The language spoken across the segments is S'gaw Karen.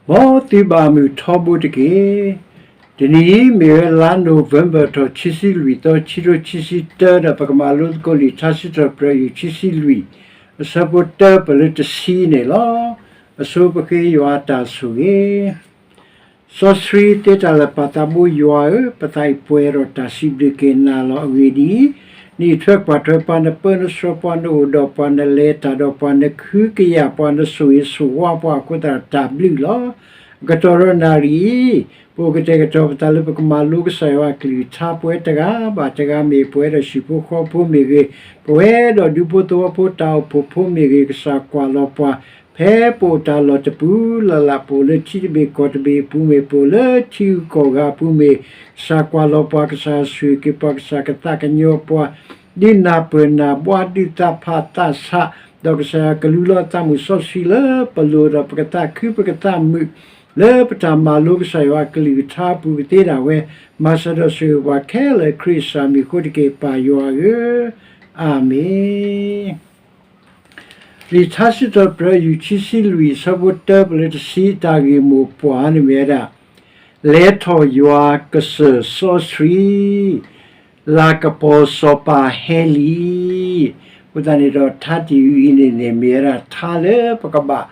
မ်သုဘၣ်မုာ်ထီဘိတက့ၢ်. တနံၤအံၤမ့ၢ်ဝဲလါ November ထီၣ်ခံဆံလွံၢ်သီ ခံကထိခံဆံတၢ ဒီးပကမၤလိသကိးလံာ်ထါစံးထီၣ်ပတြၢၤ ယူၢ်ခံဆံလွံၢ် အဆၢဖိတၢပၢၢ်လၢတဆံန့ၣ်လီၤ. အဆိပဃ့ယွၤတၢ်ဆိၣ်ဂ့ၤ. စီဆှံသ့တၢ်လၢာ်ပၢ်သးဘိယွၤဧၢ, ပသးအံၤပှဲၤဒီးတၢ်စံးဘျုးက့ၤနၤလီၤ. အဂ့ၢ်ဒ်အံၤ, နအံးထွဲကွၢ်ထွဲပှၤ, နပၢနဆှၢပှၤ, နအိၣ်ဒီးပှၤ, နလဲၤတၢ်ဒီးပှၤ, နကဟုကယာ်ပှၤ, နဆိၣ်ဂ့ၤဆိၣ်ဝါပှၤအဃိသတး တၢ်ဘျုးလီၤ. အကတီၢ်ဒီးနၣ်ရံၣ်အံၤ, ပအိၣ်ကတဲာ်ကတီၤပသးလၢပကမၤလိကစၢ်ယွၤအကလုၢ်ကထါ ပဝဲတဂၤဘၣ်တဂၤမ့ၢ်ဂ့ၤ, ပဝဲဒီးဟံၣ်ဖိဃီဖိမ့ၢ်ဂ့ၤ, ပဝဲဒီးဒူဖိသဝီဖိတၢ်အိၣ်ဖှိၣ်ဖိမ့ၢ်ဂ့ၤ, ကစၢ်ကွၢ်လီၤပှၤ ဖဲပအိၣ်တၢ်လီၢ်တပူၤလၢ်လၢ်, ပအိၣ်လၢထံတဘ့ၣ်ကီၢ်တဘ့ၣ်အပူၤမ့ၢ်, ပအိၣ်လၢထံဂုၤကီၢ်ဂၤအပူၤမ့ၢ်, ကစၢ်ကွၢ်လီၤပှၤ, ကစၢ်ဆိၣ်ဂ့ၤက့ၤပှၤ, ကစၢ်ကသးကညီၤပှၤ, ဒုးနၢ်ပၢၢ်နၢ်ဘှါ, ဒုးသးဖးသးဆး, ဒီးကစၢ်ယွၤကလူလီၤသးမုၢ်စီဆှံလၢပလိၤ, ဒီးပကသးခုပကသးမုာ်လၢပတၢ်မၤလိကစၢ်ယွၤအကလုၢ်ကထါအပူၤကသ့ဒၣ်ဝဲ, မၤစၢၤဒီးဆိၣ်ဂ့ၤပှၤခဲလၢာ် ခရံာ်ကစၢ်မံၤအဃိတက့ၢ်, ပၢ်ယွၤဧၢ, အၤမ့ၣ်. လံာ်ထါစံးထီၣ်ပတြၢၤ ယူၢ်ခံဆံလွံၢ် အဆၢဖိတၢပၢၢ်လၢတဆံ တၢ်ဂ့ၢ်မိၢ်ပှၢ်န့ၣ်မ့ၢ်ဝဲဒၣ်, လဲၤထီၣ်ယွၤကစၢၢ်စီဆှံ, လၤကပီၤစီၤပၤဟဲလံ. အဃိသတးန့ၣ်ဒီး ထါတံၢ်အံၤန့ၣ်န့ၣ် မ့ၢ်ဝဲဒၣ်ထါလၢပကဘၣ်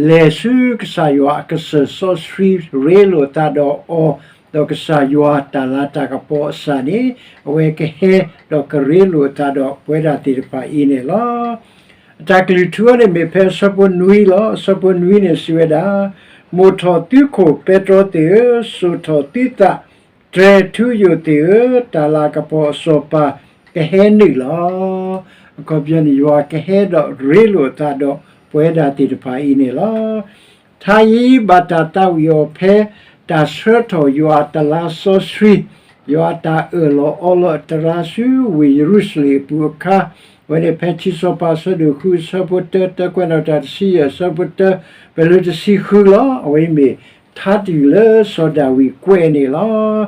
လဲၤဆူကစၢ်ယွၤအကစၢၢ်စီဆှံ ရ့လိာ်သးဒီးအီၤ, ဒီးကစၢ်ယွၤတၢ်လၤတၢ်ကပီၤအစၢ်န့ၣ် အဝဲကဟဲဒီးကရ့လိာ်သးဒီးပဝဲဒၣ်သ့ၣ်တဖၣ်အံၤန့ၣ်လီၤ. အတၢ်ကလုၢ်ထူအီၤန့ၣ်မ့ၢ်ဖဲအဆၢဖိနွံလီၤ. အဆၢဖိနွံန့ၣ်စံးဝဲဒၣ်, မိၣ်ထီၣ်သုခိၣ်ပဲတြီသ့ၣ်ဧၢ, စိာ်ထီၣ်သုသး တြဲၤထူယိာ်သ့ၣ်ဧၢ, တၢ်လၤကပီၤအစီၤပၤကဟဲနုာ်လီၤ. အခီပညီန့ၣ် ယွၤကဟဲဒီးရ့လိာ်သးဒီးပဝဲဒၣ်သ့ၣ်တဖၣ်အံၤန့ၣ်လီၤ. ထါအံၤဘၣ်တၢ်သးဝံၣ်အီၤဖဲ တၢ်ဆှၢထီၣ်ယွၤအတလါစီဆှံ, ယွၤအတၢ်အၢၣ်လီၤအီလီၤအတရါဆူဝ့ၢ်ယရူၤၡလ့ၣ်အပူၤအခါ, အဝဲန့ၣ်ဖဲခံစီၤပၤအဆၢဒိၣ်ဃု အဆၢဖိတၢ, တၢကွဲးနီၣ်တၢ်တဆံယဲၢ် အဆၢဖိတၢ ပၢၢ်လၢတဆံဃုလီၤ. အဝဲအံၤမ့ၢ်ထါတံၢ်လၢစီၤဒၤဝံးကွဲးန့ၣ်လီၤ.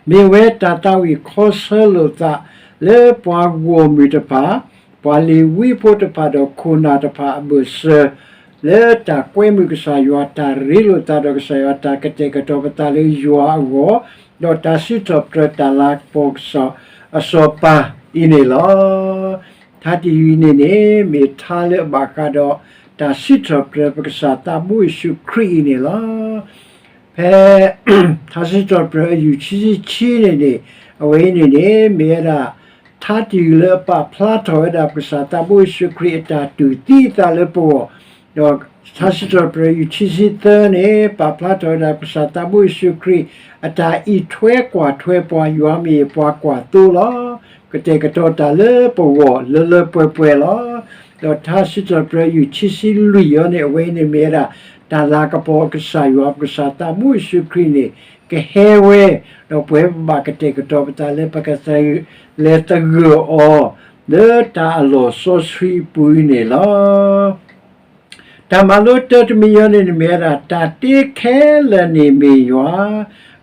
မ့ၢ်ဝဲတၢ်သးဝံၣ်ခီဆၢလိာ်သးလၢပှၤဂီၢ်မုၢ်တဖၣ်, ပှၤလ့ၤဝံဖိတဖၣ်ဒီးခိၣ်နၢ်တဖၣ်အဘၢၣ်စၢၤ, လၢတၢ်ကွဲမုာ်ကစၢ်ယွၤ တၢ်ရ့လိာ်သးဒီးကစၢ်ယွၤ တၢ်ကတဲာ်ကတီၤပသးလၢယွၤအဂီၢ်, ဒီးတၢ်စံးထီၣ်ပတြၢၤတၢ်လၤကပီၤကစီၣ်အစီၤပၤအံၤန့ၣ်လီၤ. ထါတံၢ်အံၤန့ၣ်န့ၣ် မ့ၢ်ထါလၢအဘၣ်ဃးဒီး တၢ်စံးထီၣ်ပတြၢၤပကစၢ်သးဘိယ့ၣ်ၡူးခရံာ်အံၤန့ၣ်လီၤ. ဖဲ ထါစံးထီၣ်ပတြၢၤအယူၢ်ခံဆံခံန့ၣ်န့ၣ်, အဝဲအံၤန့ၣ်န့ၣ် မ့ၢ်ဝဲဒၣ် ထါတံၢ်လၢအပာ်ဖျါထီၣ်ဝဲဒၣ် ပကစၢ်သးဘိယ့ၣ်ၡူးခရံာ်အတၢ်တူၢ်သံအသးလၢပဂီၢ်, ဒီးထါစံးထီၣ်ပတြၢၤယူၢ်ခံဆံသၢန့ၣ် ပာ်ဖျါထီၣ်ဝဲဒၣ် ပကစၢ်သးဘိယ့ၣ်ၡူးခရံာ် အတၢ်အံးထွဲကွၢ်ထွဲပှၤ ယွၤမ့ၢ်ပှၤကွၢ်သိလီၤ. ကတဲာ်ကတီၤတၢ်လၢပဂီၢ်လၢလၢပှဲၤပှဲၤလီၤ. ဒီးထါစံးထီၣ်ပတြၢၤယူၢ်ခံဆံလွံၢ်အံၤန့ၣ် အဝဲအံၤန့ၣ်မ့ၢ်ဝဲဒၣ် တၢ်လၤကပီၤကစၢ်ယွၤ ပကစၢ်သးဘိယ့ၣ်ၡူးခရံာ်န့ၣ် ကဟဲဝဲ, ဒီးပဝဲပဘၣ်ကတဲာ်ကတီၤပသးလၢပက လဲၤသဂၢၢ်အီၤ လၢတၢ်အလီၢ်စီဆှံအပူၤအံၤန့ၣ်လီၤ. တၢ်မၤလိတၢတမံၤအံၤန့ၣ် မ့ၢ်ဝဲဒၣ် တၢ်တ့ခဲလၢာ်န့ၣ်မ့ၢ်ယွၤ,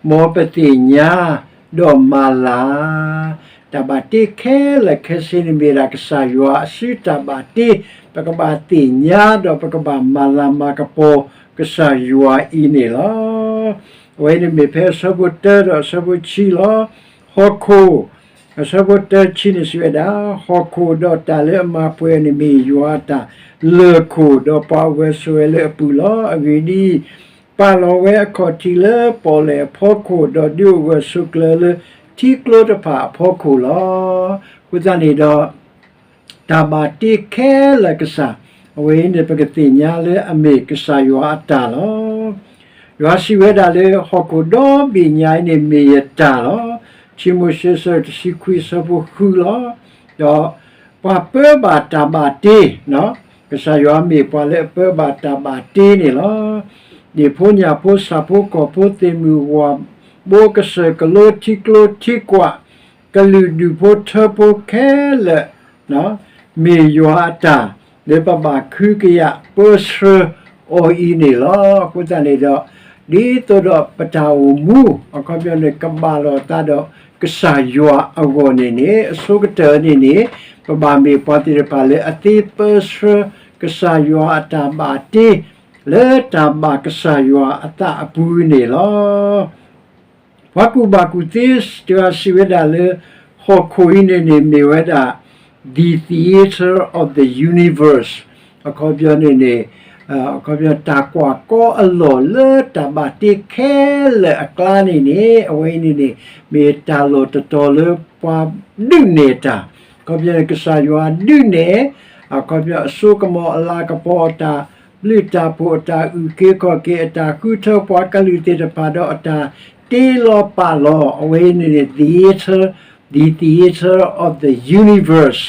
မ်ပသ့ၣ်ညါ ဒီးမၤလၤ တၢ်ဘၣ်တ့ခဲလၢာ်ခဲဆ့န့ၣ်မ့ၢ်ဒၣ် ကစၢ်ယွၤအစုတၢ်ဘၣ်တ့, ပကဘၣ်သ့ၣ်ညါဒီးပကဘၣ်မၤလၤမၤကပီၤကစၢ်ယွၤအံၤန့ၣ်လီၤ. အဝဲန့ၣ်မ့ၢ်ဖဲအဆၢဖိတၢဒီးအဆၢဖိဆံလီၤ. ဟီၣ်ခိၣ်, အဆၢဖိတၢဆံန့ၣ်စံးဝဲဒၣ်, ဟီၣ်ခိၣ်ဒီးတၢ်လၢအမၤပှဲၤန့ၣ်မ့ၢ်ယွၤအတၢ်, လၢၢ်ခိၣ်ဒီးပှၤအိၣ်ဂၢၢ်ဆိးဝဲလၢအပူၤလီၤ. အဂ့ၢ်ဒ်အံၤ, ပာ်လီၤဝဲအခီၣ်ထံးလၢပီၣ်လဲၣ်အဖီခိၣ်, ဒီးဒုးအိၣ်ဂၢၢ်ဆိးကျၢၤလၢထံကျိတဖၣ်အဖီခိၣ်လီၤ. အဃိသတးန့ၣ်ဒီး တၢ်ဘၣ်တ့ခဲလၢာ်ကစၢ်, အဝဲအံၤန့ၣ် ပကသ့ၣ်ညါလၢအမ့ၢ်ကစၢ်ယွၤအတၢ်လီၤ. ယွၤစံးဝဲဒၣ်လၢ ဟီၣ်ခိၣ်ဒီဘ့ၣ်ညါအံၤန့ၣ်မ့ၢ်ယတၢ်လီၤ. ခံမိၤၡ့ အဆၢတဆံခွံ အဆၢဖိဃုလီၤ. ဒီးပှၤပၢဘၣ်တၢ်ဘၣ်တ့, ကစၢ်ယွၤမ့ၢ်ပှၤလၢအပၢဘၣ်တၢ်ဘၣ်တ့န့ၣ်လီၤ. ဒ့ၣ်ဖိညၣ်ဖိ ဆၣ်ဖိကီၢ်ဖိ သ့ၣ်မုၣ်ဝၣ်ဘိ ကစၢၢ်ကလိ ထံကျိထံကွာ် ကလုာ်ဒူၣ်ဖိထၢဖိခဲလၢာ် မ့ၢ်ယွၤအတၢ် လၢပဘၣ်ခုကယာ်ပၢဆှၢအီၤအံၤန့ၣ်လီၤ. အဃိသတးန့ၣ်ဒီး ဒ်သိးဒီးပတၢ်အိၣ်မူ အခီပညီန့ၣ် ကဘၣ်လိာ်သးဒီးကစၢ်ယွၤအဂီၢ်န့ၣ်န့ၣ် အဆိကတၢၢ်န့ၣ်န့ၣ် ပဘၣ်မ့ၢ်ပှၤသ့ၣ်တဖၣ်လၢအသ့ပၢဆှၢ ကစၢ်ယွၤအတၢ်ဘၣ်တ့ လၢတၢ်ဘၣ်ကစၢ်ယွၤအသးအပူၤန့ၣ်လီၤ. ပှၤကူၣ်ဘၣ်ကူၣ်သ့တဂၤစံးဝဲဒၣ်လၢ ဟီၣ်ခိၣ်အံၤန့ၣ်န့ၣ်မ့ၢ်ဝဲဒၣ် the theater of the universe အခီပညီန့ၣ်န့ၣ် အခီပညီတၢ်ကွၢ်ကီအလီၢ်လၢတၢ်ဘၣ်တ့ခဲလၢာ်အကျါန့ၣ်န့ၣ် အဝဲအံၤန့ၣ်န့ၣ် မ့ၢ်တၢ်လီၢ်တတီၤလၢပှၤဒုးနဲၣ်တၢ် အခီပညီန့ၣ် ကစၢ်ယွၤဒုးနဲၣ် အခီပညီအစိကမီၤအလၤကပီၤ အတၢ်ဘျုးတၢ်ဖှိၣ် အတၢ်အုၣ်က့ၤခီၣ်က့ၤ အတၢ်ဃုထၢပှၤကလုာ်သ့ၣ်တဖၣ်ဒီးအတၢ်တ့လီၤပာ်လီၤ အဝဲအံၤန့ၣ်န့ၣ် theater the theater of the universe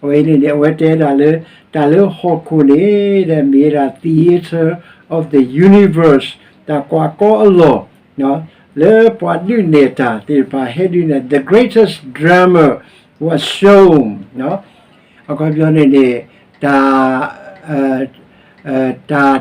အဝဲအံၤန့ၣ်န့ၣ် အဝဲတဲဒၣ်လၢ တၢ်လၢဟီၣ်ခိၣ်န့ၣ် မ့ၢ်ဒၣ် theater of the universe တၢ်ကွၢ်ကီအလီၢ် လၢပှၤဒုးနဲၣ်တၢ်သ့ၣ်တဖၣ် ဟဲဒုးနဲၣ် the greatest drama was shown အခီပညီန့ၣ်န့ၣ် တၢ်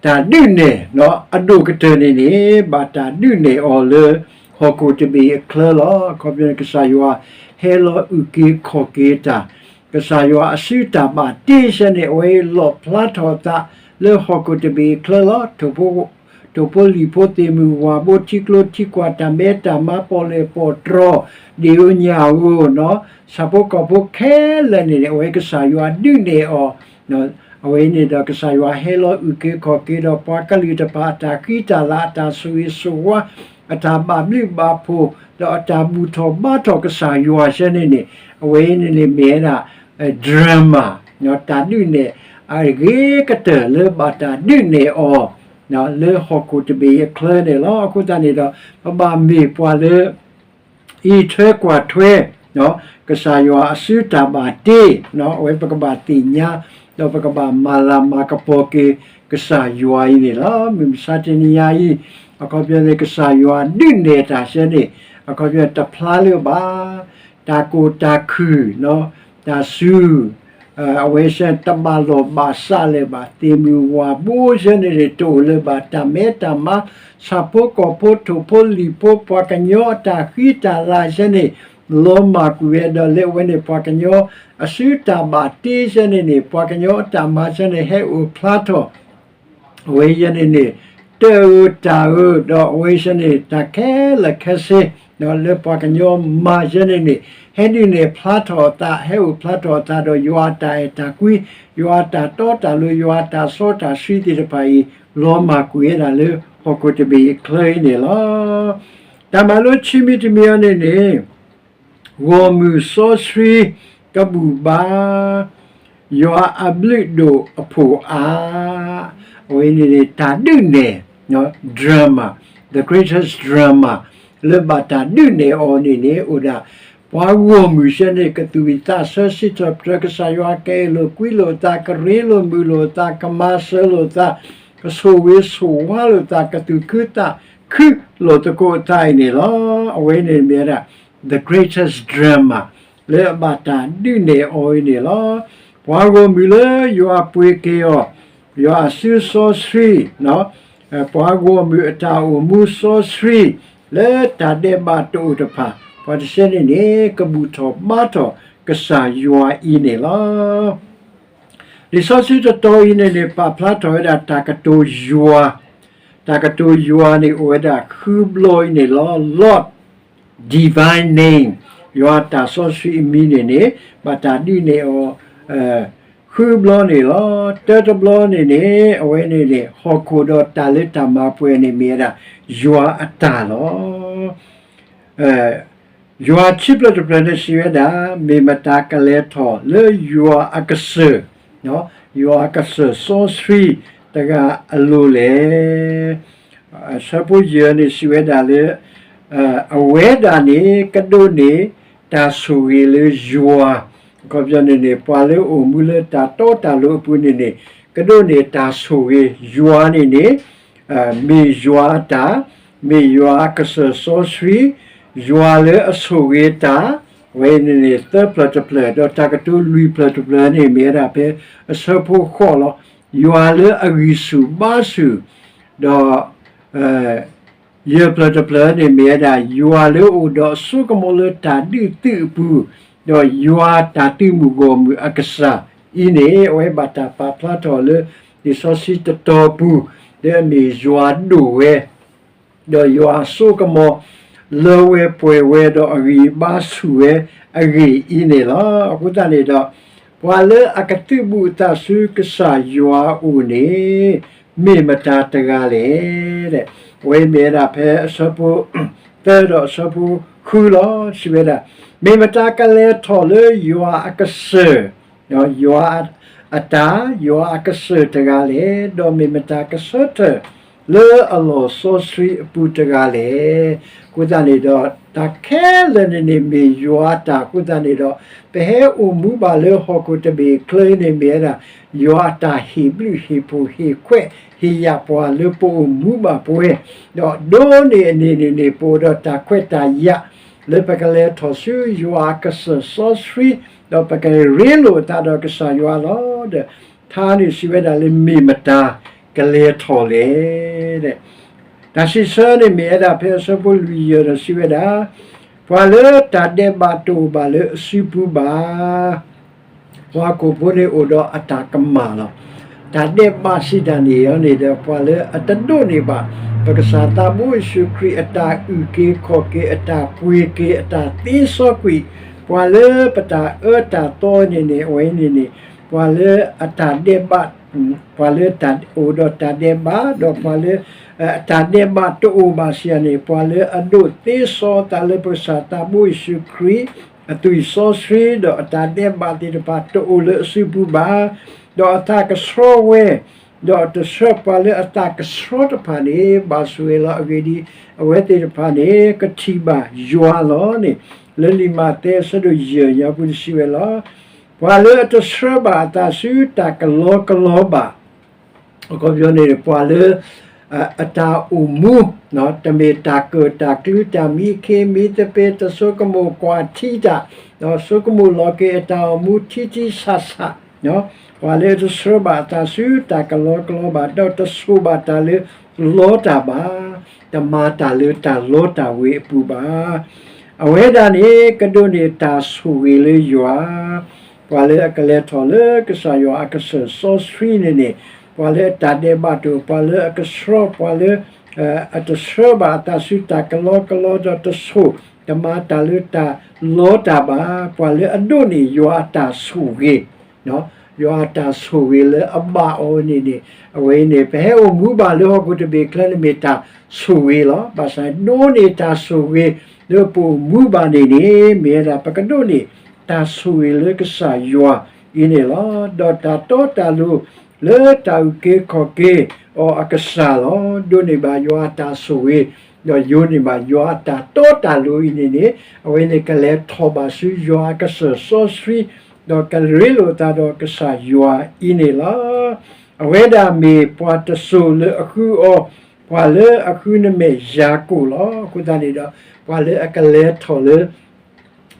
တၢ်ဒုးနဲၣ်အဒိၣ်ကတၢၢ်န့ၣ်န့ၣ် ဘၣ်တၢ်ဒုးနဲၣ်အီၤလၢ ဟီၣ်ခိၣ်တဘ့ၣ်အချၢလီၤ. အခီပညီန့ၣ် ကစၢ်ယွၤဟဲလီၤအုၣ်က့ၤခီၣ်က့ၤတၢ် ကစၢ်ယွၤအစုတၢ်ဘၣ်တ့ဆၢန့ၣ် အဝဲလီၣ်ဖျါထီၣ်အသးလၢဟီၣ်ခိၣ်တဘ့ၣ်အချၢလီၤ. ထိၣ်ဖိလံၣ်ဖိ သ့ၣ်မုၢ်ဝၢ်ဘိ ထံကျိထံကွၢ် တၢ်မဲတၢ်မါ ပီၣ်လဲၣ်ပီၣ်တြီၤ ဒ့ၣ်ဧိၤညၣ်ဧိၤ ဆၣ်ဖိကီၢ်ဖိခဲလၢာ်န့ၣ်န့ၣ် အဝဲကစၢ်ယွၤဒုးနဲၣ်အီၤ အဝဲအံၤန့ၣ်ဒီး ကစၢ်ယွၤဟဲလီၤအုၣ်က့ၤခီၣ်က့ၤဒီး ပှၤကလုာ်တဖၣ်အတၢ်ဃံတၢ်လၤ အတၢ်ဆိၣ်ဂ့ၤဆိၣ်ဝါ အတၢ်ဘၣ်ဘျုးဘၣ်ဖှိၣ် ဒီးအတၢ်ဘူၣ်ထီၣ်ဘါထီၣ်ကစၢ်ယွၤဆၢန့ၣ်န့ၣ် အဝဲအံၤန့ၣ်န့ၣ်မ့ၢ်ဝဲဒၣ် drama တၢ်ဒုးနဲၣ်အဂ့ၤကတၢၢ်လၢဘၣ်တၢ်ဒုးနဲၣ်အီၤ လၢဟီၣ်ခိၣ်တဘ့ၣ်အချၢန့ၣ်လီၤ. အဃိသတးန့ၣ်ဒီး ပဘၣ်မ့ၢ်ပှၤလၢ အံးထွဲကွၢ်ထွဲ ကစၢ်ယွၤအစုတၢ်ဘၣ်တ့ အဝဲပကဘၣ်သ့ၣ်ညါ ဒီးပကဘၣ်မၤလၤမၤကပီၤက့ၤ ကစၢ်ယွၤအံၤန့ၣ်လီၤ. မုၢ်မဆါတနံၤညါအံၤ အခီပညီန့ၣ် ကစၢ်ယွၤဒုးနဲၣ်တၢ်ဆၢန့ၣ် အခီပညီတဖျါလၢၤဘၣ် တၢ်ကိၢ်တၢ်ခုၣ် တၢ်စူၤ အဝဲဆၢတဘၣ်လီၢ်ဘၣ်စးလၢၤဘၣ် သ့ၣ်မုၢ်ဝၢ်ဘိဆၢန့ၣ်န့ၣ် တအိၣ်လၢၤဘၣ် တၢ်မဲတၢ်မါ ဆၣ်ဖိကီၢ်ဖိ ထိၣ်ဖိလံၣ်ဖိ ပှၤကညီအတၢ်ဃံတၢ်လၤဆၢန့ၣ် လီၤမၢ်ကွံာ်ဝဲဒီးလၢအဝဲန့ၣ် ပှၤကညီအစုတၢ်ဘၣ်တ့ဆၢန့ၣ်န့ၣ် ပှၤကညီအတၢ်မၤဆၢန့ၣ် ဟဲအိၣ်ဖျါထီၣ် အဝဲအံၤန့ၣ်န့ၣ် တၢ်အၢတၢ်အၢ ဒီးအဝဲဆၢန့ၣ် တၢ်ခဲလၢာ်ခဲဆ့ လၢပှၤကညီမၤဆၢန့ၣ်န့ၣ် ဟဲဒုးနဲၣ်ဖျါထီၣ်အသး ဟဲအိၣ်ဖျါထီၣ်အသးဒီး ယွၤအတၢ်အဲၣ်တၢ်ကွံ ယွၤအတၢ်တီတၢ်လိၤ ယွၤအတၢ်စီတၢ်ဆှံသ့ၣ်တဖၣ်အံၤ လီၤမၢ်ကွံာ်ဝဲဒၣ်လၢဟီၣ်ခိၣ်တဘ့ၣ်အချၢအံၤန့ၣ်လီၤ. တၢ်မၤလိခံမံၤတမံၤအံၤန့ၣ်န့ၣ် ဂီၢ်မုၢ်စီဆှံကဘူၣ်ဘါ ယွၤအဘျုးဒိၣ်အဖှိၣ်အါ အဝဲန့ၣ်န့ၣ် တၢ်ဒုးနဲၣ် drama, the greatest drama လၢဘၣ်တၢ်ဒုးနဲၣ်အီၤန့ၣ်န့ၣ် အိၣ်ဒၣ် ပှၤဂီၢ်မုၢ်ဆၢန့ၣ် ကသူၣ်ဝံၣ်သးဆၢ စံးထီၣ်ပတြၢၤကစၢ်ယွၤ ကအဲၣ်လိာ်ကွံလိာ်သး ကရ့လိာ်မုာ်လိာ်သး ကမၤစၢၤလိာ်သး ကဆိၣ်ဂ့ၤဆိၣ်ဝါလိာ်သး ကသူၣ်ခုသးခုလိာ်သကိးအသးအံၤန့ၣ်လီၤ. အဝဲန့ၣ်မ့ၢ်ဝဲဒၣ် the greatest drama လၢအဘၣ်တၢ်ဒုးနဲၣ်အီၤအံၤန့ၣ်လီၤ. ပှၤဂီၢ်မုၢ်လၢယွၤပှ့ၤက့ၤအီၤ, ယွၤအစုစီဆှံ, ပှၤဂီၢ်မုၢ်အတၢ်အိၣ်မူစီဆှံ လၢတၢ်ဒဲးဘးတအိၣ်တဖၣ် ပှၤတဆၢန့ၣ်န့ၣ် ကဘူၣ်ထီၣ်ဘါထီၣ်ကစၢ်ယွၤအံၤန့ၣ်လီၤ. လံာ်စီဆှံတတီၤအံၤန့ၣ်န့ၣ် ပာ်ဖျါထီၣ်ဝဲဒၣ်တၢ်ကတိၤယွၤ, တၢ်ကတိၤယွၤန့ၣ်အိၣ်ဝဲဒၣ်ဃုဘျီအံၤန့ၣ်လီၤ. Lord, divine name ယွၤတၢ်စီဆှံအမံၤန့ၣ်န့ၣ် ဘၣ်တၢ်ဒုးနဲၣ်အီၤ ဃုဘျီန့ၣ်လီၤ. တၢတဘျီန့ၣ်န့ၣ် အဝဲန့ၣ်န့ၣ် ဟီၣ်ခိၣ်ဒီးတၢ်လၢတၢ်မၤပှဲၤန့ၣ်မ့ၢ်ဝဲဒၣ် ယွၤအတၢ်လီၤ. ယွၤခံဖျၢၣ်တဖျၢၣ်န့ၣ်စံးဝဲဒၣ်, မ့ၢ်မတၤကလဲၤထီၣ်လၢယွၤအကစၢၢ်, ယွၤအကစၢၢ်စီဆှံတဂၤအလိၤလဲၣ်. အဆၢဖိယဲၢ်န့ၣ်စံးဝဲဒၣ်လၢ အဝဲဒၣ်န့ၣ် ကဒိးန့ၢ်တၢ်ဆိၣ်ဂ့ၤလၢယွၤ, အခီပညီန့ၣ်န့ၣ် ပှၤလၢအိၣ်မူလၢတၢ်တီတၢ်လိၤအပူၤန့ၣ်န့ၣ် ကဒိးန့ၢ်တၢ်ဆိၣ်ဂ့ၤ ယွၤန့ၣ်န့ၣ် မ့ၢ်ယွၤအတၢ်, မ့ၢ်ယွၤအကစၢၢ်စီဆှံ, ယွၤလၢအဆိၣ်ဂ့ၤတၢ်, အဝဲန့ၣ်န့ၣ် သၢဖျၢၣ်တဖျၢၣ်, ဒီးတၢ်ကတိၤလွံၢ်ဖျၢၣ်တဖျၢၣ်န့ၣ် မ့ၢ်ဝဲဒၣ်ဖဲအဆၢဖိဃိးလီၤ. ယွၤလၢအဂံၢ်ဆူၣ်ဘါဆူၣ်, ဒီး ယဲၢ်ဖျၢၣ်တဖျၢၣ်န့ၣ်မ့ၢ်ဝဲဒၣ် ယွၤလၢအအိၣ်ဒီးအစိကမီၤလၢတၢ်ဒုးသုးအပူၤ, ဒီးယွၤတၢ်သုးမုၢ်ဂီၢ်မုၢ်အကစၢ်အံၤန့ၣ် အဝဲဘၣ်တၢ်ပာ်ဖျါထီၣ်လၢ လံာ်စီဆှံတတီၤပူၤ လၢအမ့ၢ်ယွၤဒိၣ်ဝဲ ဒီးယွၤစိကမီၤလၢဝဲပှဲၤဝဲ ဒီးအဂံၢ်အဘါဆူၣ်ဝဲအဂ့ၢ်အံၤန့ၣ်လီၤ. အဃိသတးန့ၣ်ဒီး ပှၤလၢအကသုးဘူးအသးဆူကစၢ်ယွၤအအိၣ်န့ၣ် မ့ၢ်မတၤတဂၤလဲၣ်. အဝဲမ့ၢ်ဝဲဒၣ်ဖဲအဆၢဖိသၢဒီးအဆၢဖိဃုလီၤ. စံးဝဲဒၣ်, မ့ၢ်မတၤကလဲၤထီၣ်လၢယွၤအကစၢၢ် ယွၤအတၢ်, ယွၤအကစၢၢ်တဂၤလဲၣ်, ဒီးမ့ၢ်မတၤကဆၢထၢၣ်လၢအလီၢ်စီဆှံအပူၤတဂၤလဲၣ်. အဃိသတးန့ၣ်ဒီး တၢ်ခဲလၢာ်န့ၣ်န့ၣ် မ့ၢ်ယွၤအတၢ်အဃိသတးန့ၣ်ဒီး ပဟဲအိၣ်မူဘၣ်လၢဟီၣ်ခိၣ်တဘ့ၣ်အချၢန့ၣ်မ့ၢ်ဝဲဒၣ် ယွၤအတၢ်ဟ့ၣ်ဘျုးဟ့ၣ်ဖှိၣ်ဟ့ၣ်ခွဲးဟ့ၣ်ယာ်ပှၤလၢပအိၣ်မူဘၣ်ပဝဲ, ဒီးဒိးန့ၢ်အန့ၣ်န့ၣ်န့ၣ် ပအိၣ်ဒီးတၢ်ခွဲးတၢ်ယာ် လၢပကလဲၤထီၣ်ဆူယွၤအကစၢၢ်စီဆှံ, ဒီးပကရ့လိာ်အသးဒီးကစၢ်ယွၤလီၤ. ဒီး ထါန့ၣ်စံးဝဲဒၣ်လၢမ့ၢ်မတၤကလဲၤထီၣ်လဲၣ်. တၢ်စံးဆၢန့ၣ်မ့ၢ်ဝဲဒၣ်ဖဲအဆၢဖိလွံၢ်ယဲၢ်ဒီးစံးဝဲဒၣ်, ပှၤလၢတၢ်ဒဲးဘးတအိၣ်ဘၣ်လၢအစုပူၤဘၣ် ပှၤဟီၣ်ခိၣ်ဖိန့ၣ်အိၣ်ဒီးအတၢ်ကမၣ်လီၤ. တၢ်ဒဲးဘးစံးတၢ်န့ၣ်အီၤန့ၣ်ဒီး ပှၤလၢအတဒိးန့ၢ်ဘၣ် ပကစၢ်သးဘိယ့ၣ်ၡူးခရံာ်အတၢ်အုၣ်က့ၤခီၣ်က့ၤ အတၢ်ပှ့ၤက့ၤ အတၢ်သ့စီကွံာ်, ပှၤလၢပတၢ်အၢတၢ်သီန့ၣ်န့ၣ် အဝဲန့ၣ်န့ၣ် ပှၤလၢအတၢ်ဒဲးဘး ပှၤလၢတၢ်အိၣ်ဒီးတၢ်ဒဲးဘး ဒီးပှၤလၢ အတၢ်ဒဲးဘးတအိၣ်ဘၣ်စံးယၤန့ၣ် ပှၤလၢအဒိးသ့စီသးလၢပကစၢ်သးဘိယ့ၣ်ၡူးခရံာ် အသွံၣ်စီဆှံ ဒီးအတၢ်ဒဲးဘးသ့ၣ်တဖၣ်တအိၣ်လၢအစုပူၤဘၣ်, ဒီးအသးကဆှီဝဲ, ဒီးတဆှၢပှၤလၢအသးကဆှီတဖၣ်န့ၣ် ဘၣ်ဆိၣ်ဂ့ၤလီၤ. အဂ့ၢ်ဒ်အံၤ, အဝဲသ့ၣ်တဖၣ်န့ၣ် ကထံၣ်ဘၣ်ယွၤလီၤန့ၣ် လၢလံာ်မးသဲအဆၢဒိၣ်ယဲၢ်ညါပူၤတစံးဝဲလီၤ. ပှၤလၢအတဆှၢဘၣ်အသးဆူတၢ်ကလီကလီဘၣ် အခီပညီန့ၣ် ပှၤလၢ အတၢ်အိၣ်မူ တမ့ၢ်တၢ်ကၢၣ်တၢ်ကျူ တၢ်မံခ့မံသပ့ၤ တၢ်ဆိကမိၣ်ကွၢ်ထံတၢ်, ဒီးဆိကမိၣ်လီၤက့ၤအတၢ်အိၣ်မူထံထံဆးဆး, ပှၤလၢတဆှၢဘၣ်အသးဆူတၢ်ကလီကလီဘၣ် ဒီးတဆိၣ်ဘၣ်တၢ်လၢလီတၢ်ဘၣ်, တမၤတၢ်လၢတၢ်လီတၢ်ဝ့ၤအပူၤဘၣ်. အဝဲဒၣ်န့ၣ် ကဒိးန့ၢ်တၢ်ဆိၣ်ဂ့ၤလၢယွၤ ပှၤလၢအကလဲၤထီၣ်လၢကစၢ်ယွၤအကစၢၢ်စီဆှံန့ၣ်န့ၣ်, ပှၤလၢအတၢ်ဒဲးဘးတအိၣ်, ပှၤလၢအကဆှီ, ပှၤလၢ အတဆှၢဘၣ်အသးဆူတၢ်ကလီကလီဒီးတဆိၣ်, တမၤတၢ်လၢတၢ်လီတၢ်ဘၣ်, ပှၤလၢအဒိးန့ၢ်ယွၤအတၢ်ဆိၣ်ဂ့ၤ, ယွၤအတၢ်ဆိၣ်ဂ့ၤလၢအဘၣ်အီၤန့ၣ်န့ၣ်, အဝဲအံၤန့ၣ် ပဟဲအိၣ်မူဘၣ်လၢဟီၣ်ခိၣ်တဘ့ၣ်ချၢန့ၣ်မ့ၢ်တၢ်ဆိၣ်ဂ့ၤလီၤ. ဘၣ်ဆၣ်ဒိးန့ၢ်တၢ်ဆိၣ်ဂ့ၤလၢပအိၣ်မူဘၣ်န့ၣ်န့ၣ် မ့ၢ်ဝဲဒၣ်ပကဒိးန့ၢ်တၢ်ဆိၣ်ဂ့ၤလၢကစၢ်ယွၤအံၤန့ၣ်လီၤ. ဒီးတၢ်တီတၢ်လိၤလၢတၢ်အုၣ်က့ၤခီၣ်က့ၤအီၤအကစၢ်လီၤ. ဒိးန့ၢ်ဘၣ်ယွၤအတၢ်ဆိၣ်ဂ့ၤ, ဒီးယိာ်န့ၢ်ဘၣ်ယွၤအတၢ်တီတၢ်လိၤအံၤန့ၣ်န့ၣ်, အဝဲန့ၣ်ကလဲၤထီၣ်ဘၣ်ဆူယွၤအကစၢၢ်စီဆှံ, ဒီးကရ့လိာ်အသးဒီးကစၢ်ယွၤအံၤန့ၣ်လီၤ. အဝဲဒၣ်မ့ၢ်ပှၤတစိၤလၢအဃုအီၤ, ပှၤလၢအဃုနမဲာ်ယၤကိာ်လီၤ. အဃိသတးန့ၣ်ဒီး ပှၤလၢအကလဲၤထီၣ်လၢ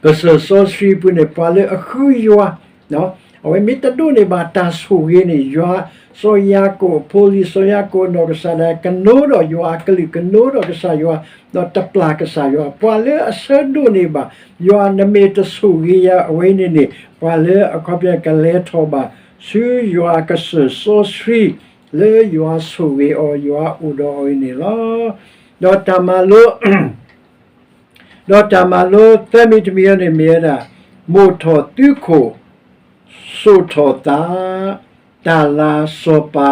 ကစၢၢ်စီဆှံအပူၤန့ၣ် ပှၤလၢအဃုယွၤ, အဝဲမ့ၢ်တဒိးန့ၢ်ဘၣ်တၢ်ဆိၣ်ဂ့ၤန့ၣ် ယွၤစီၤယၤကိာ်အဖိလံၤ စီၤယၤကိာ်အနီၢ်ကစၢ်ဒၣ် ကနိဒီးယွၤအကလုၢ် ကနိဒီးကစၢ်ယွၤ, ဒီးတပျၢ်ကစၢ်ယွၤ, ပှၤလၢအဆၢဒိးန့ၢ်ဘၣ် ယွၤနမ့ၢ်တဆိၣ်ဂ့ၤယၤအဝဲန့ၣ်န့ၣ် ပှၤလၢအခီပညီကလဲၤထီၣ်ဘၣ် ဆူယွၤကစၢၢ်စီဆှံ လၢယွၤဆိၣ်ဂ့ၤအီၤ ယွၤအိၣ်ဒီးအီၤအံၤန့ၣ်လီၤ. ဒီးတၢ်မၤလိ ဒီးတၢ်မၤလိသၢမံၤတမံၤအံၤန့ၣ်မ့ၢ်ဝဲဒၣ် မိၣ်ထီၣ်သုခိၣ်, စိာ်ထီၣ်သး, တၢ်လၤစီၤပၤ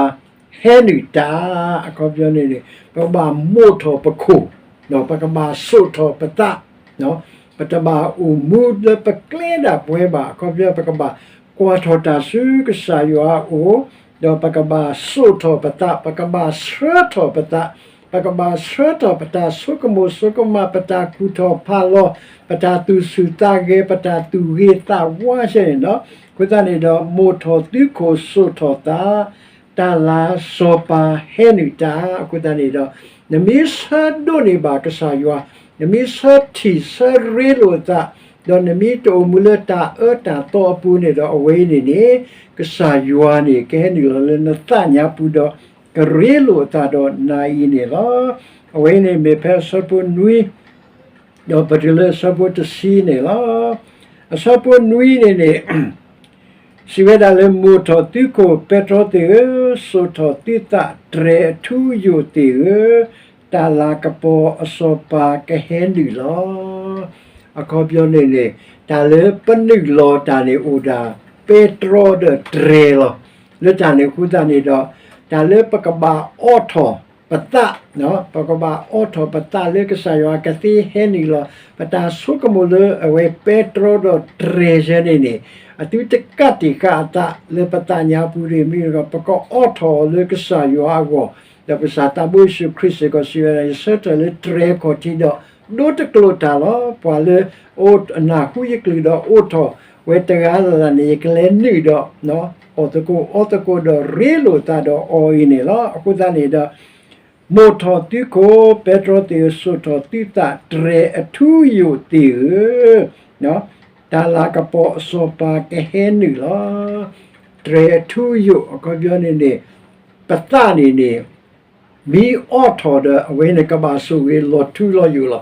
ဟဲနုာ်တၢ်, အခီပညီန့ၣ်န့ၣ် ပကဘၣ်မိၣ်ထီၣ်ပခိၣ်, ပကဘၣ်စိာ်ထီၣ်ပသး, ပတဘၣ်အိၣ်မူလၢပကျဲဒၣ်ပဝဲဘၣ်, အခီပညီ ပကဘၣ်ကွၢ်ထီၣ်တၢ်ဆူကစၢ်ယွၤအအိၣ်, ဒီးပကဘၣ်စိာ်ထီၣ်ပသး, ပကဘၣ်ဆှၢထီၣ်ပသး, ပကဘၣ်ဆှၢထီၣ်ပတၢ်ဆိကမိၣ်ဆိကမး, ပတၢ်ကူၣ်ထီၣ်ဖးလီၤ, ပတၢ်သူၣ်ဆူၣ်သးဂဲၤ, ပတၢ်သူၣ်ဂ့ၤသးဝါဆဲန့ၣ်လီၤ. အဃိသတးန့ၣ်ဒီး မိၣ်ထီၣ်သုခိၣ်စိာ်ထီၣ်သး, တၢ်လၤစီၤပၤဟဲနုာ်တၢ်, အဃိသတးန့ၣ်ဒီး နမ့ၢ်ဆၢဒိးန့ၢ်ဘၣ်ကစၢ်ယွၤ, နမ့ၢ်ဆၢထံၣ်ဆၢရ့လိာ်သး, ဒီးနမ့ၢ်တအိၣ်မူလၢတၢ်အၢတၢ်သီအပူၤန့ၣ်ဒီး အဝဲအံၤန့ၣ်န့ၣ် ကစၢ်ယွၤန့ၣ် ကဟဲနုာ်လီၤလၢနသးညါပူၤဒီး ကရ့လိာ်အသးဒီးနၤအံၤန့ၣ်လီၤ. အဝဲအံၤန့ၣ်မ့ၢ်ဖဲအဆၢဖိနွံ ဒီးပတုၤလၢအဆၢဖိတဆံန့ၣ်လီၤ. အဆၢဖိနွံန့ၣ်န့ၣ် စံးဝဲဒၣ်လၢ မိၣ်ထီၣ်သုခိၣ်ပဲတြီသ့ၣ်ဧၢ, စိာ်ထီၣ်သုသးတြဲၤအထူအယိာ်သ့ၣ်ဧၢ, တၢ်လၤကပီၤအစီၤပၤကဟဲနုာ်လီၤ. အခီပညီန့ၣ်န့ၣ် တၢ်လၢပနုာ်လီၤတၢ်န့ၣ်အိၣ်ဒၣ်ပဲတြီဒီးတြဲၤလီၤ. လၢတၢ်န့ၣ်အဃိသတးန့ၣ်ဒီး တၢ်လၢပကဘၣ်အိးထီၣ်ပသး, ပကဘၣ်အိးထီၣ်ပသးလၢကစၢ်ယွၤကသ့ဟဲနုာ်လီၤ. ပတၢ်ဆိကမိၣ်လၢအဝဲပဲတြီဒီးတြဲၤယဲန့ၣ်န့ၣ် အသုတကးတံာ်ဃာ်အသးလၢပသးညါပူၤတမံၤဒီး ပကအိးထီၣ်အီၤလၢကစၢ်ယွၤအဂီၢ်, ဒီးပကစၢ်သးဘိယ့ၣ်ၡူးခရံာ်စ့ၢ်ကီးစံးဝဲဒၣ် ယဆၢထၢၣ်လၢတြဲၤခီၣ်ထံးဒီး ဒိတကျိၤတၢ်လီၤ. ပှၤလၢအနၢ်ဟူယကလုၢ်ဒီးအိးထီၣ်ဝဲတဂၤလၢ်လၢ်န့ၣ် ယကလဲၤနုာ်ဒီး အီၣ်သကိးအီသကိးဒီးရ့လိာ်သးဒီးအီၤအံၤန့ၣ်လီၤ. အဃိသတးန့ၣ်ဒီး မိၣ်ထီၣ်သုခိၣ်ပဲတြီသ့ၣ်ဧၢ, စိာ်ထီၣ်သုသးတြဲၤအထူအယိာ်သ့ၣ်ဧၢ, တၢ်လၤကပီၤအစီၤပၤကဟဲနုာ်လီၤ. တြဲၤအထူအယိာ် အခီပညီန့ၣ်န့ၣ် ပသးန့ၣ်န့ၣ် မ့ၢ်အိးထီၣ်ဒီးအဝဲန့ၣ်ကဘၣ်ဆိၣ်ဂ့ၤလီၤထူလီၤယိာ်လီၤ.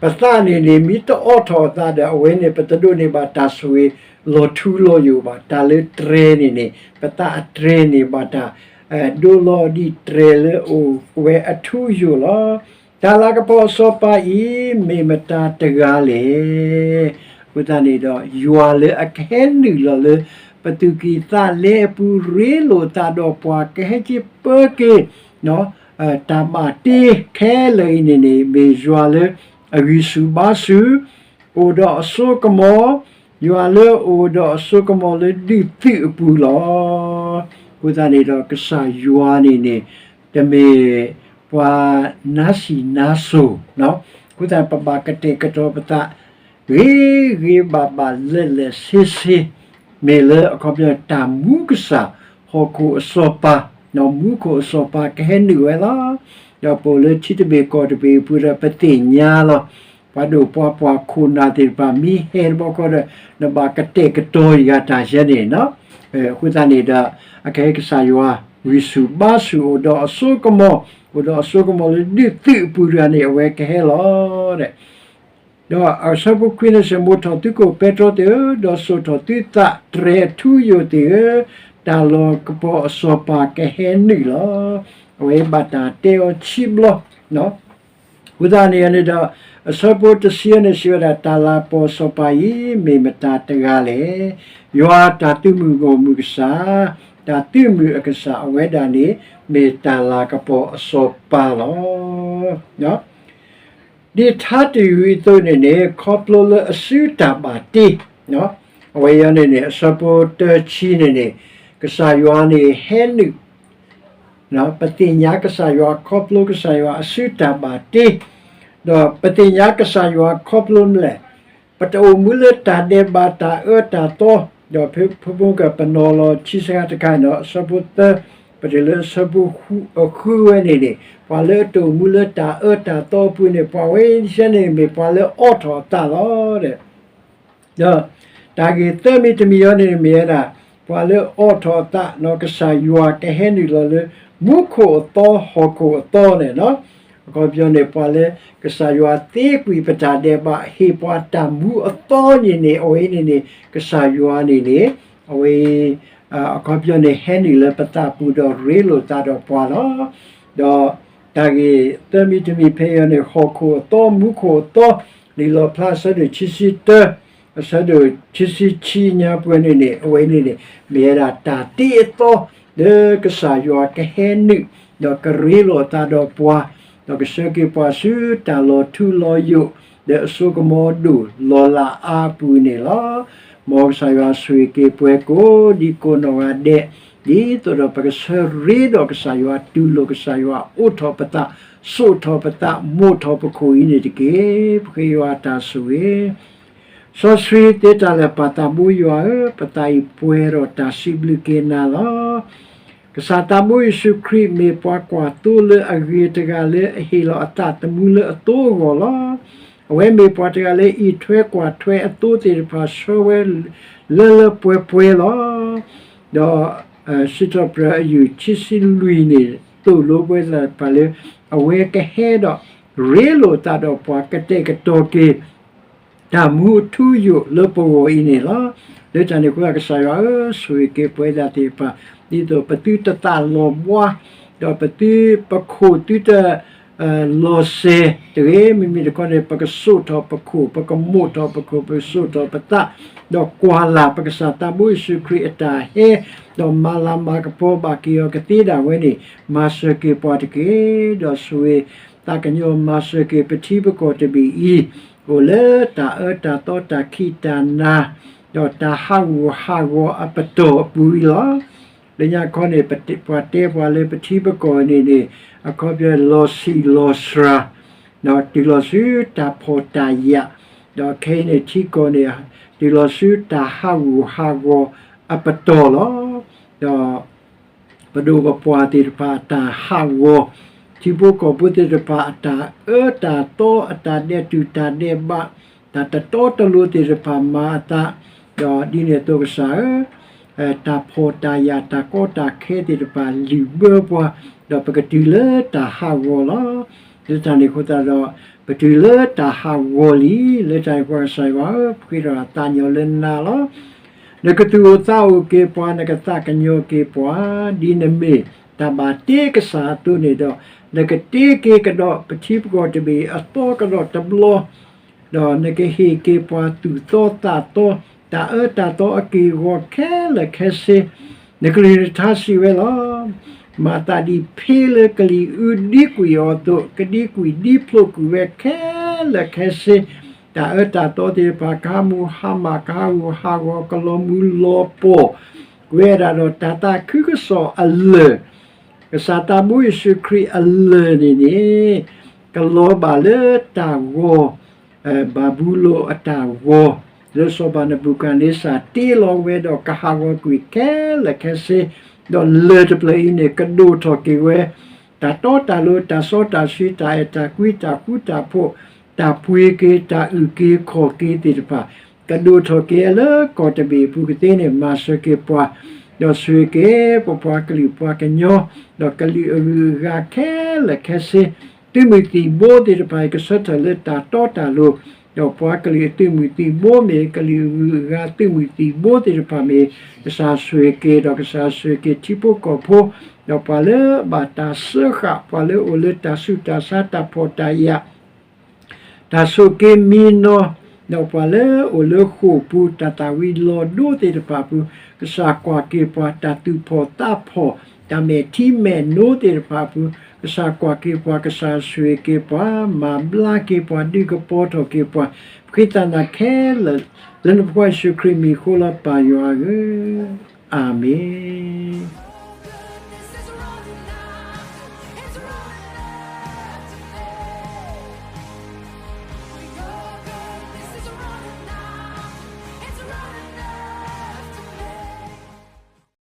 ပသးန့ၣ်န့ၣ် မ့ၢ်တအိးထီၣ်အသးဒီးအဝဲန့ၣ် ပတဒိးန့ၢ်ဘၣ်တၢ်ဆိၣ်ဂ့ၤလီၤထူလီၤယိာ်ဘၣ်. တၢ်လၢတြဲၤန့ၣ်န့ၣ် ပသးအတြဲၤန့ၣ်ဘၣ်တၢ် ဒိလီၤဒ်တြဲၤလၢအအိၣ်ဝဲအထူအယိာ်လီၤ. တၢ်လၤကပီၤအစီၤပၤအံၤ မ့ၢ်မတၤတဂၤလဲၣ်. အဃိသတးန့ၣ်ဒီး ယွၤလၢအကဟဲနုာ်လီၤလၢ ပသူၣ်ကံၢ်သးလဲအပူၤ ရ့လိာ်သးဒီးပှၤ ကဟဲက့ၤပၢက့ၤ တၢ်ဘၣ်တ့ခဲလၢာ်အံၤန့ၣ်န့ၣ် မ့ၢ်ယွၤလၢအဂံၢ်ဆူၣ်ဘါဆူၣ် အိၣ်ဒီးအစိကမီၤ, ယွၤလၢအအိၣ်ဒီးအစိကမီၤလၢဒုးသုးအပူၤလီၤ. အဃိသတးန့ၣ်ဒီး ကစၢ်ယွၤန့ၣ်န့ၣ် တမ့ၢ်ပှၤနါစံၣ်နါစိၤ, အဃိသတး ပဘၣ်ကတဲာ်ကတီၤပသး ဂ့ၤဂ့ၤဘၣ်ဘၣ် လဲာ်လဲာ်ဆ့ဆ့, မ့ၢ်လၢအခီပညီ တၢ်မူကစၢ် ဟီၣ်ခိၣ်အစီၤပၤ, မူခိၣ်အစီၤပၤကဟဲနုာ်ဝဲလီၤ. ဒီးပအိၣ်လၢထံတဘ့ၣ်ကီၢ်တဘ့ၣ်အပူၤဒီး ပသ့ၣ်ညါလီၤ. ပှၤဒိၣ်ပှၤပှၢ်ခိၣ်နၢ်သ့ၣ်တဖၣ် မ့ၢ်ဟဲတဘျီဃီဒီး နဘၣ်ကတဲာ်ကတီၤယၤတၢ်ယဲန့ၣ်လီၤ. အဃိသတးန့ၣ်ဒီး အခဲကစၢ်ယွၤ ဂံၢ်ဆူၣ်ဘါဆူၣ် အိၣ်ဒီးအစိကမီၤ, အိၣ်ဒီးအစိကမီၤလၢဒုးသုးအပူၤတဂၤန့ၣ် အဝဲကဟဲလီၤ. ဒီးအဆၢဖိခွံန့ၣ်စ့ၢ် မိၣ်ထီၣ်သုခိၣ်ပဲတြီသ့ၣ်ဧၢ, ဒီးစိာ်ထီၣ်သုသးတြဲၤအထူအယိာ်သ့ၣ်ဧၢ, တၢ်လၤကပီၤအစီၤပၤကဟဲနုာ်လီၤ. အဝဲဘၣ်တၢ်တဲအီၤခံဘျီ အဃိသတးန့ၣ်န့ၣ်ဒီး အဆၢဖိတဆံန့ၣ်စံးဝဲဒၣ် တၢ်လၤကပီၤစီၤပၤအံၤ မ့ၢ်မတၤတဂၤလဲၣ်. ယွၤတၢ်သုးမုၢ်ဂီၢ်မုၢ်ကစၢ်, တၢ်သုးမုၢ်အကစၢ်အဝဲဒၣ်န့ၣ် မ့ၢ်တၢ်လၤကပီၤအစီၤပၤလီၤ. ဒ်ထါတယုၢ်အသိးန့ၣ်န့ၣ် ခီဖျိလၢအစုတၢ်ဘၣ်တ့ အဝဲအံၤန့ၣ်န့ၣ် အဆၢဖိတဆံန့ၣ်န့ၣ် ကစၢ်ယွၤန့ၣ်ဟဲနုာ် ပသ့ၣ်ညါကစၢ်ယွၤခီဖျိကစၢ်ယွၤအစုတၢ်ဘၣ်တ့, ဒီးပသ့ၣ်ညါကစၢ်ယွၤခီဖျိမနုၤလဲၣ်, ပတအိၣ်မူလၢတၢ်ဒဲးဘးတၢ်အၢတၢ်သီ, ဒီးဖဲဖိကပနီၤလီၤဆံးစှၤတခါန့ၣ်ဒီး အဆၢဖိသၢပတုၤလၢအဆၢဖိဃုဝဲန့ၣ်န့ၣ် ပှၤလၢအတအိၣ်မူလၢတၢ်အၢတၢ်သီအပူၤန့ၣ် ပှၤဝဲအံၤန့ၣ်မ့ၢ်ပှၤလၢအအိးထီၣ်အသးလီၤ. ဒီးတၢ်ဂ့ၢ်သၢမံၤတမံၤအံၤန့ၣ် မ့ၢ်ဝဲဒၣ် ပှၤလၢအအိးထီၣ်အသး ကစၢ်ယွၤကဟဲနုာ်လီၤလၢ မူခိၣ်အသီဟီၣ်ခိၣ်အသီန့ၣ်လီၤ. အခီပညီန့ၣ် ပှၤလၢကစၢ်ယွၤသ့ကွံာ်ပတၢ်ဒဲးဘး ဟ့ၣ်ပှၤတၢ်မူအသီန့ၣ်န့ၣ် အဝဲအံၤန့ၣ်န့ၣ် ကစၢ်ယွၤန့ၣ်န့ၣ် အဝဲ အခီပညီန့ၣ် ဟဲနုာ်လၢပသးပူၤဒီးရ့လိာ်သးဒီးပှၤလီၤ. ဒီးတၢ်ဂ့ၢ်သၢမံၤတမံၤဖဲအံၤန့ၣ် ဟီၣ်ခိၣ်အသီ မူခိၣ်အသီ လံာ်လီၣ်ဖျါအဆၢဒိၣ်ခံဆံတၢ အဆၢဒိၣ်ခံဆံခံညါပှဲၤန့ၣ်န့ၣ် အဝဲန့ၣ်န့ၣ် မ့ၢ်ဝဲဒၣ်တၢ်တ့အသီ လၢကစၢ်ယွၤကဟဲနုာ် ဒီးကရ့လိာ်သးဒီးပှၤ ဒီးကဆှၢက့ၤပှၤဆူတၢ်လီၤထူလီၤယိာ် လၢအစိကမီၤဒိၣ်လီၤလးအါပူၤန့ၣ်လီၤ. မ်ကစၢ်ယွၤဆိၣ်ဂ့ၤက့ၤပှၤကိးဒံကိးနီၢ်ဂၤဒဲး ဒ်သိးဒီးပကဆၢရ့ဒီးကစၢ်ယွၤ တူၢ်လိာ်ကစၢ်ယွၤ အိးထီၣ်ပသး စိာ်ထီၣ်ပသး မိၣ်ထီၣ်ပခိၣ်အံၤန့ၣ်တက့ၢ်. ပဃ့ယွၤတၢ်ဆိၣ်ဂ့ၤ စီဆှံသ့တၢ်လၢာ် ပၢ်သးဘိယွၤဧၢ, ပသးအံၤပှဲၤဒီးတၢ်စံးဘျုးက့ၤနၤလီၤ. ကစၢ်သးဘိယ့ၣ်ၡူးခရံာ် မ့ၢ်ပှၤကွၢ်သိလၢအဂ့ၤတဂၤလၢအဟ့ၣ်လီၤအသးသမူလၢအသိအဂီၢ်လီၤ. အဝဲမ့ၢ်ပှၤတဂၤလၢအအံးထွဲကွၢ်ထွဲအသိသ့ၣ်တဖၣ် ဆှၢဝဲလၢလၢပှဲၤပှဲၤလီၤ. ဒီး စံးထီၣ်ပတြၢၤအယုၢ်ခံဆံလွံၢ်န့ၣ် သိၣ်လိပှၤသးပှၢ်လၢ အဝဲကဟဲဒီး ရ့လိာ်သးဒီးပှၤ ကတဲာ်ကတီၤက့ၤ တၢ်မူအထူအယိာ်လၢပဂီၢ်အံၤန့ၣ်လီၤ. လၢတၢ်န့ၣ်အဃိ ကစၢ်ယွၤဧၢ, ဆိၣ်ဂ့ၤက့ၤပဝဲဒၣ်သ့ၣ်တဖၣ် ဒ်သိးပသုတသးလီၤဘှါ, ဒီးပသုပခိၣ်သုတ လီၤစဲၤတဂ့ၤ, မ့မ့ၢ်တခီန့ၣ် ပကစိာ်ထီၣ်ပခိၣ်, ပကမိာ်ထီၣ်ပခိၣ်, ပကစိာ်ထီၣ်ပသး, ဒီးကွၢ်လၢ်ပကစၢ်သးဘိယ့ၣ်ၡူးခရံာ်အတၢ်ဟဲ, ဒီးမၤလၤမၤကပီၤဘၣ်က့ၤအီၤကသ့ဒၣ်ဝဲန့ၣ် မၤစၢၤက့ၤပှၤတက့ၢ်. ဒီးဆိၣ်ဂ့ၤသးကညီၤမၤစၢၤက့ၤပထံပကီၢ်တဘ့ၣ်အံၤ, အိၣ်လၢတၢ်အၢတၢ်သီတၢ်ခံးတၢ်နၤ, ဒီးတၢ်ဟးဂူာ်ဟးဂီၤအပတီၢ်အပူၤအံၤလီၤ. လၢညါခီန့ၣ် ပှၤတဲပှၤလၢပထံပကီၢ်န့ၣ်န့ၣ် အခီပညီလီၤဆံးလီၤစှၤ, ဒီးတုၤလီၤဆူတၢ်ဖှီၣ်တၢ်ယာ်, ဒီးခဲအံၤန့ၣ်ထံကီၢ်န့ၣ် တုၤလီၤဆူတၢ်ဟးဂူာ်ဟးဂီၤအပတီၢ်လီၤ. ဒီး ပဒိၣ်ပပှၢ်သ့ၣ်တဖၣ်အတၢ်ဟးဂီၤ, ထံဖိကီၢ်ဖိသ့ၣ်တဖၣ်အတၢ်အၢတၢ်သီ အတၢ်ဒဲးတူၢ်တၢ်ဒဲးဘး, တၢ်တတီတလိၤသ့ၣ်တဖၣ်မၤအသး, ဒီးဒ်န့ၣ်အသိးကစၢ်ဧၢ, တၢ်ဖှီၣ်တၢ်ယာ်တၢ်ကီတၢ်ခဲသ့ၣ်တဖၣ်လုၢ်ဘၢပှၤ, ဒီးပကတုၤလၢတၢ်ဟးဂီၤလီၤ. လၢတၢ်န့ၣ်အဃိသတးဒီး ပတုၤလၢတၢ်ဟးဂီၤလံ. လၢတၢ်န့ၣ်အဃိကစၢ်ယွၤဧၢ, ပဃ့ဒီးသးကညီၤလၢနၤလီၤ. နကသူၣ်အိၣ်သးအိၣ်က့ၤပှၤ, နကသးကညီၤက့ၤပှၤ, ဒ်နမ့ၢ်တၢ်ဘၣ်တ့ကစၢ်အသိးန့ၣ်ဒီး, နကတ့က့ၤကဒီးပထံပကီၢ်တဘ့ၣ်အသီကဒီးတဘျီ, ဒီးနကဟ့ၣ်က့ၤပှၤသူၣ်သီသးသီ, တၢ်အၢတၢ်သီအက့ၢ်အဂီၤခဲလၢာ်ခဲဆ့, နကလုၢ်နထါစံးဝဲလီၤ. မၤသးဒ်ဖ့လၢကလံၤအုဒံကွံာ်အီၤအသိး, ကဒံကွံာ်ဒံဖျိးကွံာ်ဝဲခဲလၢာ်ခဲဆ့, တၢ်အၢတၢ်သီသ့ၣ်တဖၣ် ကဟးမူဟးမၢ်, ကဟးဂူာ်ဟးဂီၤ, ကလီၤမူလီၤပှီၢ်ကွံာ်ဝဲဒၣ်ဒီး တၢ်သးခုကစီၣ်အလၢာ်, ကစၢ်သးဘိယ့ၣ်ၡူးခရံာ်အလၢာ်န့ၣ်န့ၣ် ကလီၤဘၣ်လၢတၢ်ဂီၤ, ဘၤဘူလိၣ်အတၢ်ဂီၤ, လၢစီၤပၤနဘူၤခၣ်နံစၢ်တ့လီၤဝဲဒီး ကဟးဂီၤကွံာ်ခဲလၢာ်ခဲဆ့, ဒီးလၢၢ်တဖျၢၣ်အံၤန့ၣ် ကဒိၣ်ထီၣ်က့ၤဝဲ တၢ်တီတၢ်လိၤ, တၢ်စီတၢ်ဆှံ, တၢ်အဲၣ်တၢ်ကွံ, တၢ်ဃူတၢ်ဖိး, တၢ်ပှ့ၤက့ၤ, တၢ်အုၣ်က့ၤခီၣ်က့ၤသ့ၣ်တဖၣ်, ကဒိၣ်ထီၣ်က့ၤအလၢကီၢ်တဘ့ၣ်အပူၤကသ့န့ၣ် မၤစၢၤက့ၤပှၤ, ဒီးဆိၣ်ဂ့ၤက့ၤပပှၤကလုာ်ပှၤကညီ, ဒီးကလုာ်အဂုၤအဂၤခဲလၢာ်ခဲဆ့, သုးမုၢ်သံၣ်ဘိသ့ၣ်တဖၣ်အံၤ ကဆၢထၢၣ်လၢတၢ်တီတၢ်လိၤ, ဒီးပှၤကလုာ်အသုးမုၢ်သံၣ်ဘိမ့ၢ် ကလုာ်အဂုၤအဂၤသုးမုၢ်သံၣ်ဘိသ့ၣ်တဖၣ်မ့ၢ် ကစၢ်ဆိၣ်ဂ့ၤက့ၤ ဒီးကစၢ်ဆိၣ်ဂ့ၤက့ၤထံဖိကီၢ်ဖိ, ဒီးပှၤလၢအဘၣ်တၢ်စၢဃာ်, ပှၤလၢအအိၣ်လၢတၢ်ဆူးတၢ်ဆါ, တၢ်ဖှီၣ်တၢ်ယာ်, တၢ်ဆိးက့မံနီၤ, ဒီးပှၤလၢအအိၣ်လၢဃိာ်ပူၤ တၢ်သၣ်ဝံၤလီၤဒိသ့ၣ်တဖၣ်အပူၤ, ကစၢ်ကွၢ်က့ၤပှၤ တၢ်သူၣ်ဖှီၣ်သးဖှီၣ်, တၢ်မဲာ်ထံမဲာ်နိသ့ၣ်တဖၣ်အပူၤ, ကစၢ်ကွၢ်က့ၤပှၤ, ကစၢ်ဆိၣ်ဂ့ၤက့ၤပှၤ, မၤဘျါက့ၤပှၤ, ဒုးကပီၤထီၣ်က့ၤပှၤ, ပဃ့သးနၤခဲလၢာ် လၢနဖိခွါယ့ၣ်ၡူးခရံာ်မံၤအဃိလီၤ ပၢ်ယွၤဧၢ, အၤမ့ၣ်.